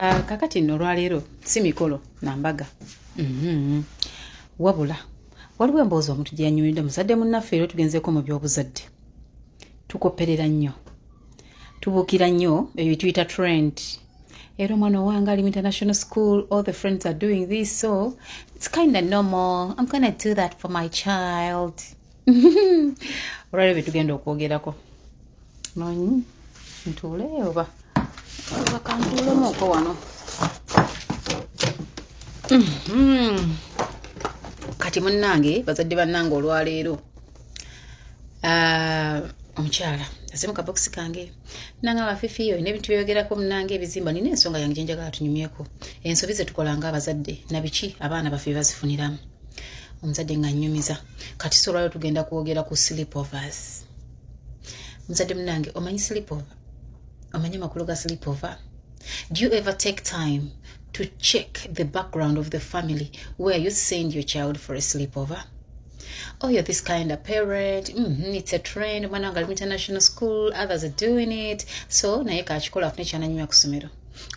Kakati nno olwaleero si mikolo na mbaga. Wabula waliwo emboozi omuntu gye yanyumidde muzadde munnaffe, era tugenzeeko mu by'obuzadde. Tukopperera nnyo, tubuukira nnyo ebyo tuyita trend. Era omwana owange ali mu international school, all the friends are doing this, so it's kind of normal, I'm gonna do that for my child. Olwaleero bye tugenda okwogerako. Nonyi ntuule oba kantuulemuuko wano. Kati munnange, bazadde bannange, olwaleero omukyala aze mu kabokisi kange nangamba, "Fifi, olina ebintu byogerako munnange ebizimba. Nina ensonga yange gyenjagala tunyumyeko, ensobi zetukola nga abazadde nabiki abaana baffe bazifuniramu." Omuzadde nga nnyumiza. Kati so olwaleero tugenda kwogera ku sleepovers. Muzadde munnange, omanyi sleepover? Omanyi amakulu ga sleepover? Do you ever take time to check the background of the family where you send your child for a sleepover? Oh, you're this kind of parent. It's a trend. Omwana wange ali mu international school, others are doing it, so naye kakikola afune kyananyumya ku ssomero.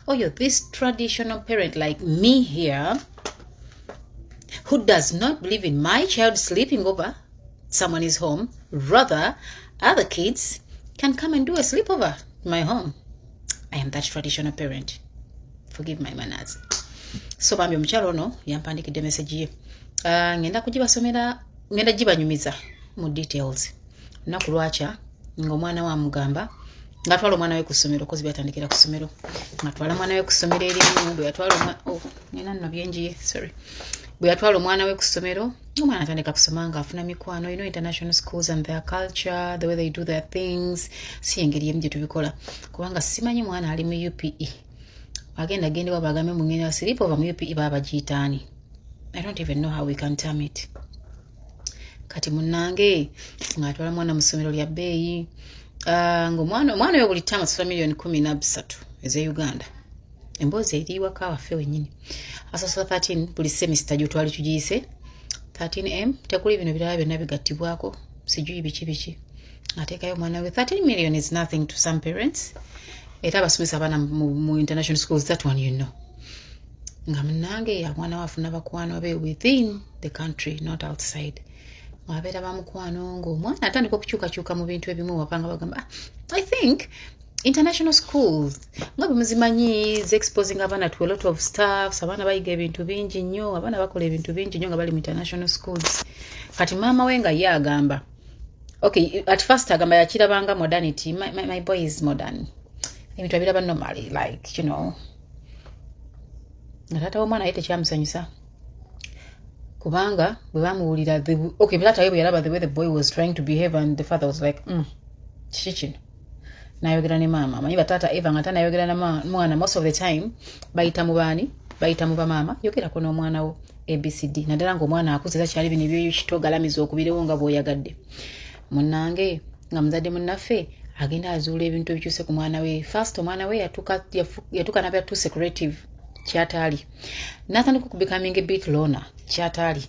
Oh, you're this traditional parent like me here who does not believe in my child sleeping over someone home. Rather, other kids can come and do a sleepover in my home. I am that traditional parent. Forgive my manners. So bambi omukyalo ono yampandikidde message ye. Ngenda kugibasomera, ngenda gibanyumiza mu details. Lunaku lwakya ng'omwana we amugamba ng'atwala omwana we ku ssomero, kozi byatandikira ku ssomero, ng'atwala omwana we ku ssomero erimu. Bwe yatwala omwana, oh, nina nno byenjiye, sorry. Bwe yatwala omwana we ku ssomero, omwana atandika kusoma ng'afuna mikwano. You know international schools and their culture, the way they do their things, si engeri emu gye tubikola, kubanga simanyi mwana ali mu UPE agenda gende bagambe mugenda sleepover mu UPE, baba bagiyitaani? I don't even know how we can term it. Kati munnange ng'atwala mwana mu ssomero lya bbeeyi. Ah, ng'omwana, omwana oyo buli ttaamu asasula miliyoni 13 ez'e Uganda. Emboozi eri waka waffe wennyini. Asasula 13 buli semester, gyotwali tugiyise 13M, tekuli bino birala byonna bigattibwako, sijuyi biki biki. Ateekayo omwana we. 13 million is nothing to some parents, era abasomesa abaana mu international schools, that one you know. Nga munnange omwana we afuna bakwano be within the country, not outside. Abeera bamukwano, ng'omwana atandika okukyukakyuka mu bintu ebimu waka, nga bagamba, "Ah, I think international schools nga bwe muzimanyi exposing abaana to a lot of stuffs. Abaana bayiga ebintu bingi nnyo, abaana bakola ebintu bingi nnyo nga bali mu international schools." Kati maama we nga ye agamba, okay, at first agamba yakirabanga modernity. My boy is modern, ebintu abiraba normally, like nga taata w'omwana ye tekyamusanyusa, kubanga bwe bamuwulira okay, taata we bwe yalaba the way the boy was trying to behave, and the father was like, kiki kino?" Nayogera ne maama. Amanyi bataata eva nga tanayogera na mwana, most of the time bayita mu baani? Bayita mu bamaama. Yogerako n'omwana wo ABCD, naddala ng'omwana akuze, takyali bino ebyekito galamiza okubirewo nga bw'oyagadde. Munnange, nga muzadde munnaffe agenda azuula ebintu ebikyuse ku mwana we. First, omwana we yatuuka naba too secretive, kyataali. Natandika okubecoming a bit loner, kyataali.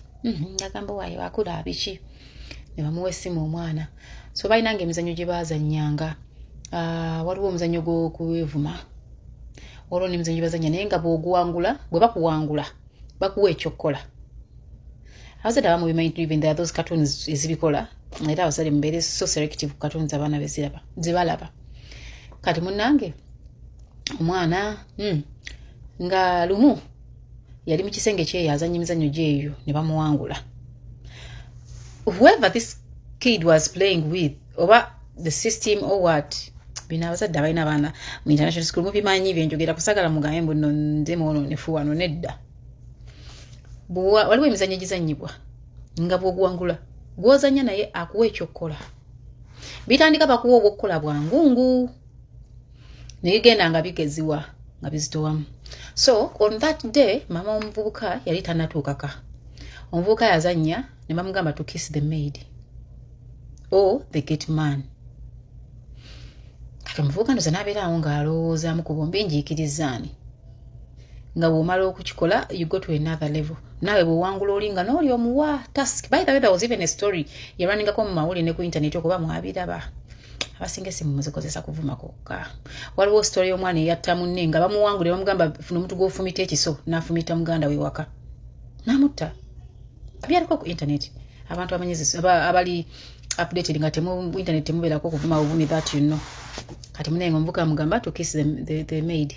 Agamba waayo akula biki, ne bamuwa essimu omwana. So balinanga emizannyo gye baazannyanga. Ah, waliwo omuzannyo gw'okwevuma, waliwo n'emizannyo gye bazannya, naye nga bw'oguwangula, bwe bakuwangula, bakuwa ekyokukola. Abazadde abamu bimanyi, even there are those cartoons ezibikola. Era abazadde mubeere so selective ku cartoons abaana beziraba, zebalaba. Kati munnange omwana nga lumu yali mu kisenge kyeyo azanya emizannyo gyeyo, ne bamuwangula. Whoever this kid was playing with, oba the system or what, bino abazadde abalina abaana mu international school mubimanyi byenjogera. Kusagala mugambe mbu nno nze mwononefu wano, nedda. Waliwo emizannyo egizannyibwa nga bw'oguwangula, gw'ozannya naye akuwa ekyokukola. Bitandika bakuwa obwokukola bwangungu, nebigenda nga bigeziwa nga bizitowamu. So on that day, mama omuvubuka yali tanatuukaka. Omuvubuka yazannya ne bamugamba to kiss the maid or the gate man. Kati omuvubuka ndoza n'abeeraawo ng'alowoozaamu ku bombi, njiikirizaani? Nga bw'omala okukikola, you go to another level. Naawe bw'owangula oli nga n'oli omuwa task. By the way, there was even a story yaruningako mu mawulire ne ku internet, okuba mwabiraba. Abasinga esimu muzikozesa kuvuma kwokka. Waliwo story y'omwana eyatta munne nga bamuwangule, bamugamba, "Funa omuntu gw'ofumita ekiso," n'afumita muganda we waka n'amutta. Byaliko ku internet. Abantu abamanyi abali updated nga temu internet temubeerako kuvuma buvumi that. Kati munaye nga omuvuka amugamba to kiss the maid.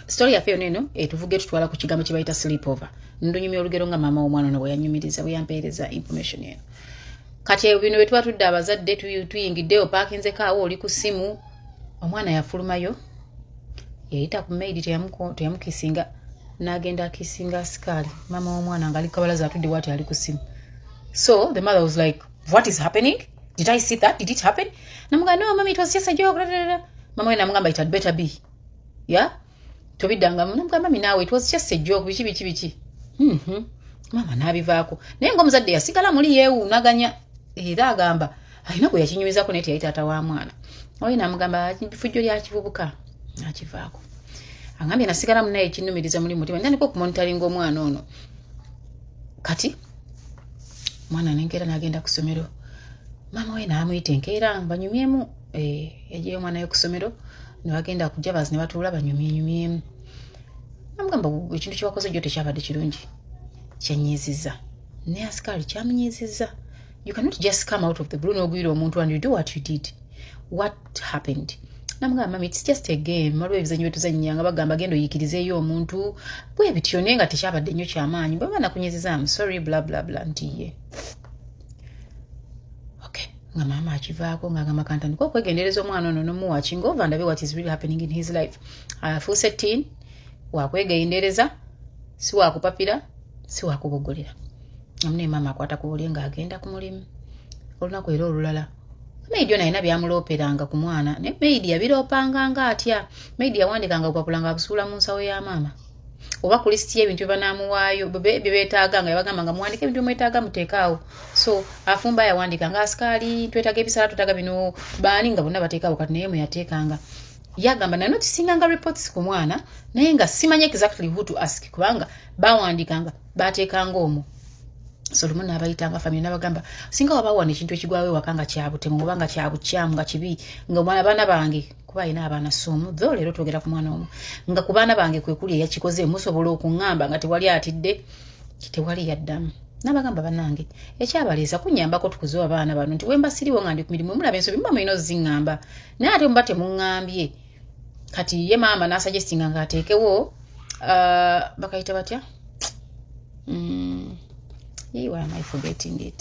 Story yaffe yonna eno etuvuga etutwala ku kigambo kye bayita sleep over. Ndunyumya olugero nga maama w'omwana ono bwe yanyumiriza, bwe yampeereza information eno. Kati ebyo bino bwe tuba tudde abazadde tuyingidde, opaakinzeko awo, oli ku ssimu, omwana yafulumayo, yayita ku maid, teyamukisinga, n'agenda akisinga asikaali. Maama w'omwana ng'ali kabalaza atudde bwati ali ku ssimu. So the mother was like, "What is happening? Did I see that? Did it happen?" Namugamba, "No mami, it was just a joke." Mama we namugamba, "It had better be, yeah, tobiddangamu." Namugamba, "Mami naawe, it was just a joke, biki biki biki." Maama n'abivaako, naye ng'omuzadde yasigala muli yeewuunaganya, era agamba alina gwe yakinyumizako naye teyali taata wa mwana oyo. Namugamba fujjo lya kivubuka, nakivaako. Agambye nasigala munaye ekinnumiriza muli mutima, ntandika okumonitoringa omwana ono. Kati mwana nenkeera n'agenda ku ssomero, maama we n'amuyita enkeera banyumyemu. Yajeyo omwana we ku ssomero ne bagenda ku Javas ne batuula banyumyenyumyemu. Namugamba, "Ekintu kyewakoze jjo tekyabadde kirungi, kyanyiizizza." Ne asikaali kyamunyiizizza. You cannot just come out of the blue n'ogwira omuntu and you do what you did. What happened? Namugamba, "Mami, it's just a game. Waliwo ebizanyo byetuzannya nga bagamba genda oyiikirizeeyo omuntu bwe bityo, naye nga tekyabadde nnyo kyamaanyi. Bwe mba nakunyiziza, am sorry, bla bla bla." Nti ye okay, nga maama akivaako ng'agamba kantandika okwegendereza omwana ono nomuwakinga ova ndabe what is really happening in his life. Afuuse teen, wakwegendereza, si wakupapira, si wakubogolera. Amu maama akwata ku buli ng'agenda ku mulimu olunaku era olulala, maid ono alina byamulooperanga ku mwana, naye maid yabiroopanga nga atya? Maid yawandikanga bupapula nga abusuula mu nsawo ya maama oba ku lisiti y'ebintu bye banaamuwaayo bye beetaaga, nga yabagamba nga muwandike ebintu byemwetaaga muteekaawo. So afumba yawandiika nga asikaali, twetaaga ebisala, twetaaga bino, baani, nga bonna bateekaawo. Kati naye mwe yateekanga, yagamba nanotisinganga reports ku mwana, naye nga simanyi exactly who to ask, kubanga bawandiikanga bateekanga omwo. So lumu n'abayitanga family n'abagamba, singa wabawana ekintu ekigwawo ewaka nga kyabutemu oba nga kyabukyamu nga kibi, nga omwana abaana bange, kuba alina abaana somu tho, leero twogera ku mwana omu, nga ku baana bange kwe kuli eyakikoze, musobola okuŋŋamba? Nga tewali atidde, tewali yaddamu. N'abagamba, "Bannange, ekyabaleesa kunyambako tukuze abaana bano, nti wemba siriwo nga ndi ku mirimu, mulaba ensobi muba mulina oziŋŋamba, naye ate muba temuŋŋambye." Kati ye maama n'asuggestinga ng'ateekewo bakayita batya? Why am I forgetting it?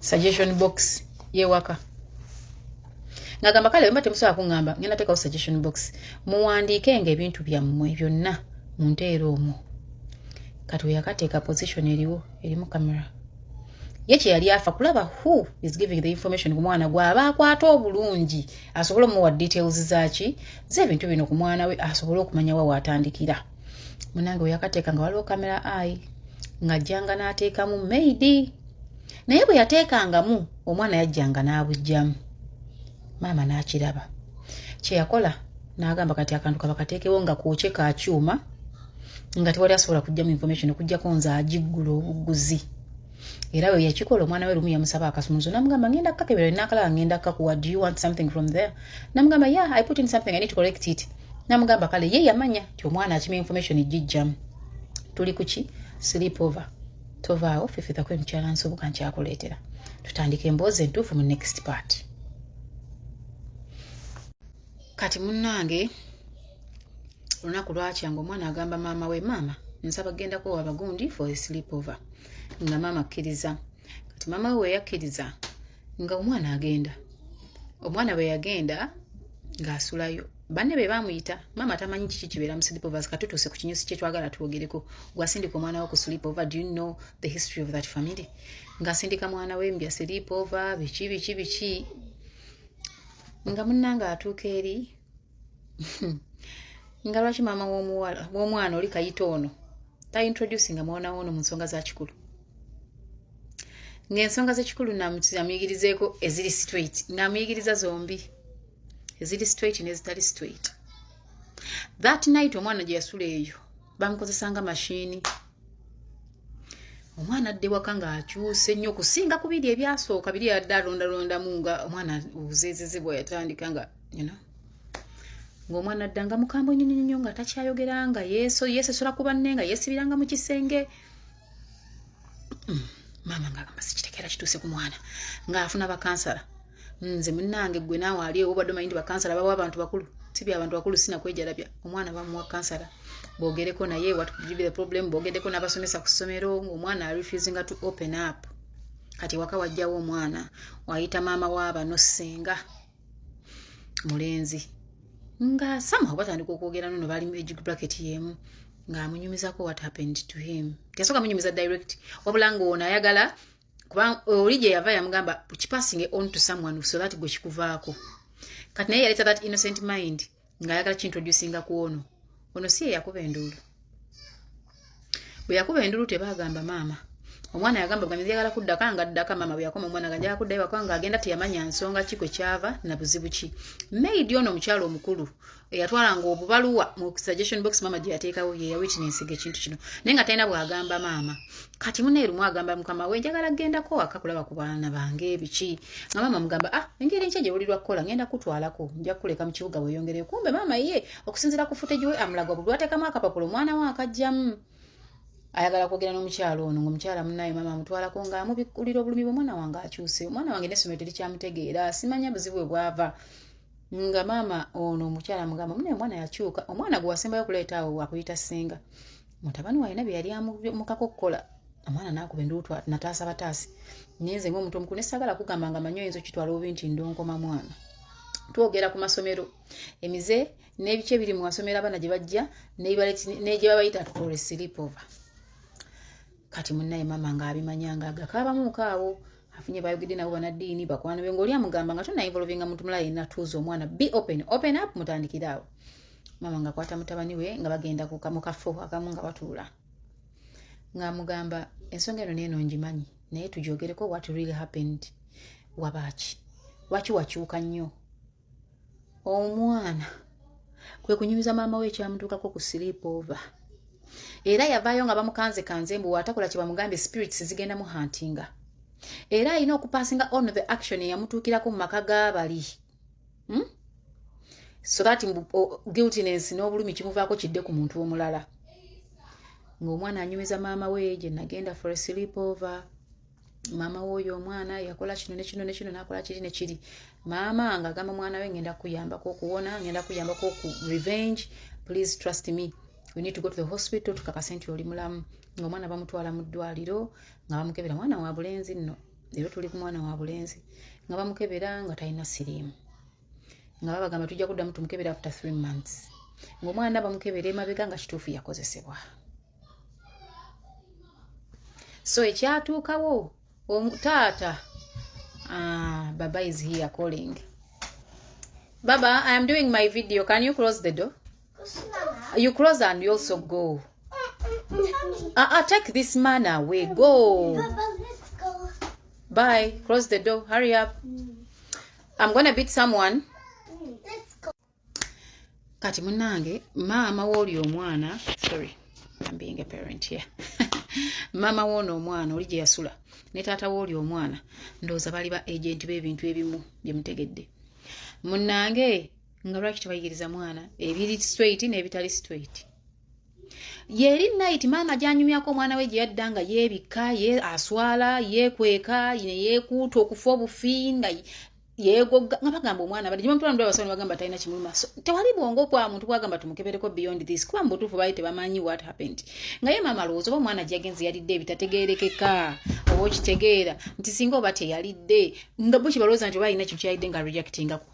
Suggestion box yewaka. Ngagamba, "Kale wemba temusobola kuŋŋamba, ngenda teekawo suggestion box, muwandiikenga ebintu byammwe byonna mu nteera omwo." Kati weyakateeka, position eriwo erimu kamera. Ye kye yali afa kulaba who is giving the information ku mwana gw'aba akwata obulungi, asobole omuwa details zaki z'ebintu bino ku mwana we, asobole okumanya wa waatandikira. Munange, weyakateeka nga waliwo kamera ai ng'ajjanga n'ateekamu maid, naye bwe yateekangamu omwana yajjanga n'abugjamu. Maama n'akiraba. Kyeyakola n'agamba, kati akantu kaba kateekewo nga kwokye ka kyuma, nga tewali asobola kugjamu information okugjako nze agiggula obugguzi. Era bwe yakikola, omwana we lumu yamusaba akasumuzo, namugamba, "Ngenda kukakebera nakalaba, ngenda kakuwa. Do you want something from there?" Namugamba, "Yeah, I put in something, I need to correct it." Namugamba kale. Ye yamanya nti omwana akima information gijjamu. Tuli kuki? Sleep over. Tovaawo, fifithako emukyala nsubuka nkyakuleetera, tutandika emboozi entuufu mu next part. Kati munnange, olunaku lwakyanga, omwana agamba maama we, "Maama, nsaba gendako abagundi for a sleep over." Nga maama akkiriza. Kati maama we weyakkiriza, nga omwana agenda. Omwana bwe yagenda ng'asulayo, banne be bamuyita. Maama tamanyi kiki kibeera mu sleepovers. Kati tutuuse ku kinyusi kyetwagala twogereko. Gwasindika omwana we ku sleepover, do you know the history of that family? Ng'asindika mwana we mbya sleepover, biki biki biki. Nga munnange atuuka eri, nga lwaki maama w'omwana oli kayita ono taintroducinga mwana wono mu nsonga za kikulu, ng'ensonga z'ekikulu namuyigirizeeko eziri straight, ng'amuyigiriza zombi, eziri straight n'ezitali straight. That night omwana gye yasula eyo bamukozesanga mashini. Omwana adde waka ng'akyuse nnyo okusinga ku biri ebyasooka. Biri yadde alondalondamu nga omwana obuzeezeze bwe yatandika nga ng'omwana adda nga mukambwe nnyo nnyo nnyo, nga takyayogera, nga yeesosola ku banne, nga yeesibiranga mu kisenge. Maama ng'agamba, "Sikitegeera kituuse ku mwana." Ng'afuna bakansala. Nze munnange, gwe naawe ali ewo, obadde omanyi nti bakansala bawa abantu bakulu? Si bya bantu bakulu, sinakwejalabya. Omwana bamuwa kansala boogereko naye, what could be the problem? Boogeddeko n'abasomesa ku ssomero, ng'omwana refusinga to open up. Kati waka wajjawo omwana wayita maama w'abano, ssenga mulenzi, nga somehow batandika okwogera nono, bali mu age bracket y'emu, ng'amunyumizako what happened to him. Teyasooka munyumiza direct, wabula ng'ono ayagala kuba oli gye yava yamugamba kipassing on to someone so that gwe kikuvaako. Kati naye yaleeta that innocent mind ng'ayagala kintroducinga ku ono. Ono si ye yakuba enduulu. Bwe yakuba enduulu, tebaagamba maama. Omwana yagamba bwambi, "Njagala kuddaka." Nga addaka, maama bwe yakoma omwana nga, "Njagala kuddayo waka," ng'agenda teyamanya nsonga ki kwe kyava na buzibu ki. Maid ono omukyalo omukulu eyatwalanga obubaluwa mu suggestion box maama gye yateekawo, ye yawitnessinga ekintu kino, naye nga talina bw'agamba maama. Kati muneerumu agamba mukama we, "Njagala kgendako waka kulaba ku baana bange biki." Nga maama mugamba, "Ah, engeri enkya gye bulirwa kukola, ngenda kutwalako, nja kukuleka mu kibuga weeyongereyo." Kumbe maama ye okusinziira ku footage we amulaga buli lwateekamu akapapula, omwana we akajjamu. Ayagala kwogera n'omukyalo ono, ngaomukyala munaye maama amutwalako, ng'amubikulira obulumi bwe. "Omwana wange akyuse, omwana wange n'essomero terikyamutegeera, simanya buzibu bwe bwava." Nga maama ono omukyala amugamba, "Munaye omwana yakyuka. Omwana gwe wasembayo okuleeta awo akuyita ssenga, mutabani we alina bye yali amukako okukola." Omwana n'akuba enduulu, nataasa bataasi. Naye nze ng'omuntu omukulu nesaagala kugamba nga manyi oyinza okitwala obubi nti ndonkoma mwana. Twogera ku masomero, emize n'ebiki ebiri mu masomero, abaana gye bajja ne gye babayita for a sleepover. Kati munnaye maama ng'abimanya, nga agakaabamuuko awo afunye bayogedde nabo banaddiini, bakwano be, ng'oli amugamba nga tonainvolvinga muntu mulala yenna, tuuza omwana, be open, open up, mutandikire awo. Maama ng'akwata mutabani we, nga bagenda mu kafo akamu, nga batuula, ng'amugamba, "Ensonga eno neeno ngimanyi, naye tugyogereko. What really happened? Wabaaki? Lwaki wakyuka nnyo?" Omwana kwe kunyumiza maama we ekyamutuukako ku sleep over. Era yavaayo nga bamukanze kanze mbu waatakola kye bamugambye, spirits zigenda muhauntinga, era alina okupassinga on the action eyamutuukirako mu maka g'abali, So that guiltiness n'obulumi kimuvaako kidde ku muntu omulala. Ng'omwana anyumiza maama we, "Gye nagenda for a sleep over, maama w'oyo omwana yakola kino ne kino ne kino, n'akola kiri ne kiri." Maama ng'agamba mwana we, "Ngenda kuyambako okuwona, ngenda kuyambako ku revenge. Please trust me, we need to go to the hospital tukakase nti oli mulamu." Ng'omwana bamutwala mu ddwaliro, nga bamukebera. Mwana wa bulenzi nno, leero tuli ku mwana wa bulenzi. Nga bamukebera nga talina siriimu, nga babagamba, "Tujja kuddamu tumukebera after 3 months." Ng'omwana bamukebera emabega nga kituufu yakozesebwa. So ekyatuukawo, taata, ah, baba is here calling. Baba, I am doing my video. Can you close the door? You close and you also go. Take this man away. Go. Baba, let's go. Bye. Close the door. Hurry up, I'm gonna beat someone. Let's go. Kati munange, maama wooli omwana, sorry, I'm being a parent here, maama woono omwana oli gye yasula ne taata wooli omwana, ndowooza bali ba agent b'ebintu ebimu bye mutegedde. Munnange, nga lwaki tebayigiriza mwana ebiri straight n'ebitali straight? Yeri night maama gyanyumyako omwana we gye yadda nga yeebikka, ye aswala, yeekweka, ne yeekuuta okufa obufi, nga yeegogga, nga bagamba omwana badde gye bamutwala abasawo ne bagamba talina kimuluma. So tewali bwongo bwa muntu bwagamba tumukebereko beyond this, kuba mu butuufu baali tebamanyi what happened. Nga ye maama alowooza oba omwana gyagenze yalidde ebitategeerekeka, oba okitegeera nti singa oba teyalidde, nga bo kibalowooza nti oba alina kintu kyalidde nga rejectingako.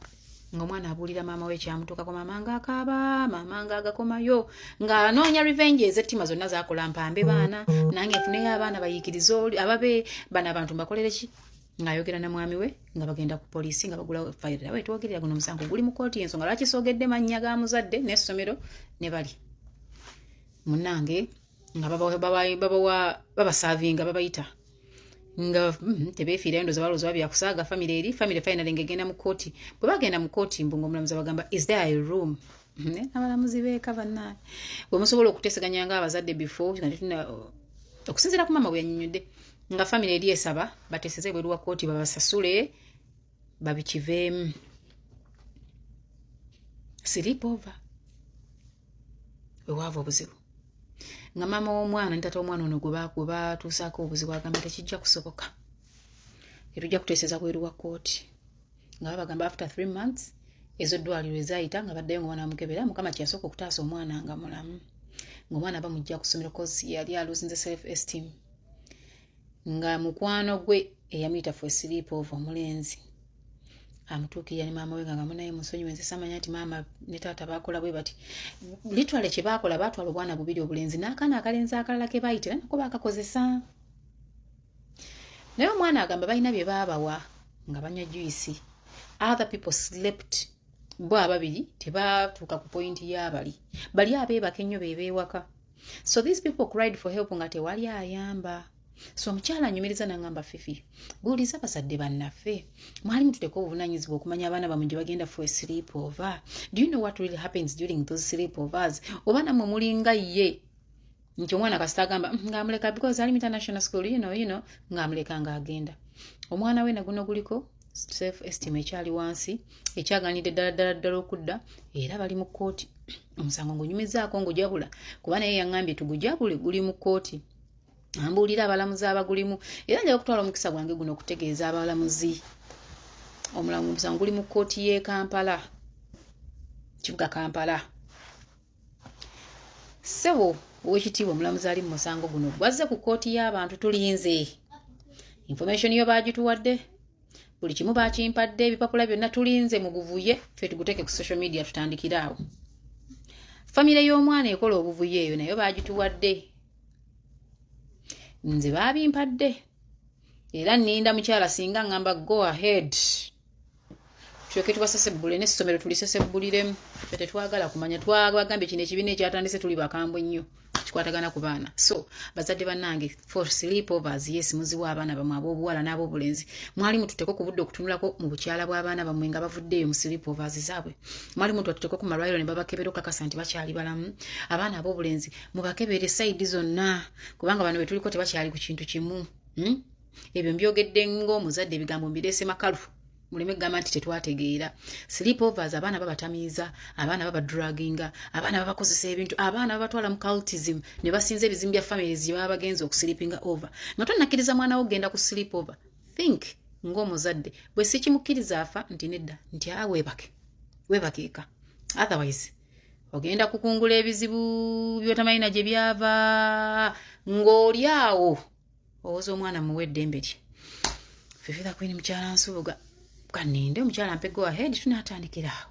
Ng'omwana abuulira maama we ekyamutuukako, maama ng'akaaba, maama ng'agakomayo ng'anoonya revenge ez'ettima zonna zakola, "Mpambe baana nange, nfuneyo abaana bayiikirize oli ababe bano, abantu mbakolere ki?" Ng'ayogera na mwami we, nga bagenda ku poliisi, nga bagula fayiro. Awe twogerera guno omusango guli mu kooti. Ensonga lwaki soogedde mannya ga muzadde n'essomero ne bali munnange, nga babaservinga, babayita nga tebeefiirayo. Ndowooza balowooza babyakusaaga famire eri famire. Finally ng'egenda mu kooti. Bwe bagenda mu kooti, mbu ng'omulamuzi bagamba, "Is there a room?" Abalamuzi beeka bannange, bwe musobola okuteeseganya nga abazadde before nga tetuna Okusinziira ku maama bwe yanyinyudde, nga famire eri esaba bateeseze ebweru wa kkooti, babasasule babikiveemu. Sleepover wewaava obuzibu, nga maama w'omwana ne tata w'omwana ono gwe batuusaako obuzibu agamba tekijja kusoboka, tetujja kuteeseza bweru wa kkooti. Nga babagamba after 3 months ez'oddwaliro ezayita, nga baddayo nga omwana bamukebera. Mukama kyeyasooka okutaasa omwana nga mulamu, ng'omwana bamujja ku ssomero, 'cause yali alosinze self esteem, nga mukwano gwe eyamuyita for sleep over omulenzi amutuukirira ne maama we nga ngamunaye, "Musonyiwe, nze samanya nti maama ne taata bakola bwe bati." Litwale kye baakola, baatwala obwana bubiri obulenzi n'akaana akalenzi akalala ke baayitira nako baakakozesa. Naye omwana agamba balina bye baabawa nga banywa juice. Other people slept, bo ababiri tebatuuka ku point y'abali bali abeebaka ennyo bebeewaka. So these people cried for help nga tewali ayamba. So omukyala anyumiriza nangamba, "Fifi, buuliza bazadde bannaffe, mwali mututeka obuvunanyizibwa okumanya abaana bamwe gye bagenda for sleep over. Do you know what really happens during those sleep overs? Oba nammwe mulinga ye nti omwana kasita agamba ng'amuleka because ali international school, ng'amuleka ng'agenda." Omwana we naguno guliko self esteem ekyali wansi, ekyaganidde ddala ddala ddala okudda. Era bali mu kkooti. Omusango ngunyumizaako ngujabula kuba naye yaŋŋambye tugujabule. Guli mu kkooti, ambuulira abalamuzi abagulimu. Era njaga okutwala omukisa gwange guno okutegeeza abalamuzi, omusango guli mu kkooti y'e Kampala, kibuga Kampala. Ssebo owekitiibwa omulamuzi ali mu musango guno gwazze ku kkooti y'abantu, tulinze information yo, baagituwadde buli kimu, bakimpadde ebipapula byonna, tulinze muguvuye ffe tuguteeke ku social media, tutandikire awo. Famire y'omwana ekola obuvuyo eyo nayo baagituwadde, nze baabimpadde, era nninda mukyala singa ngamba go ahead, tulyoke tubasesebbule n'essomero tulisesebbuliremu. Ffe tetwagala kumanya, twabagambye kino ekibiina ekyatandise, tuli bakambwe nnyo kikwatagana ku baana. So bazadde bannange, for sleepovers, yes, muziwa abaana bamwe ab'obuwala n'ab'obulenzi. Mwali mututeko ku budde okutunulako mu bukyala bw'abaana bammwe nga bavuddeeyo mu sleepovers zaabwe. Mwali mutwatuteko ku malwaliro ne babakebera okakasa nti bakyali balamu. Abaana ab'obulenzi mubakebere side zonna, kubanga bano betuliko tebakyali ku kintu kimu, Ebyo mbyogedde ng'omuzadde, ebigambo mbireese makalu, muleme kugamba nti tetwategeera. Sleepovers, abaana babatamiiza, abaana babadruginga, abaana babakozesa ebintu, abaana babatwala mu cultism ne basinza ebizimu bya families gye baba bagenza okusleepinga over. Nga tonnakkiriza mwana wo ogenda ku sleepover, think ng'omuzadde, bwe sikimukkiriza afa, nti nedda, nti a weebake, weebake eka, otherwise ogenda kukungula ebizibu byotamanyina gye byava ng'oli awo owoza omwana muwe eddembe lye. Fifi the Queen, mukyala Nsubuga. Kaninde omukyala mpe go ahead, tunaatandikira awo.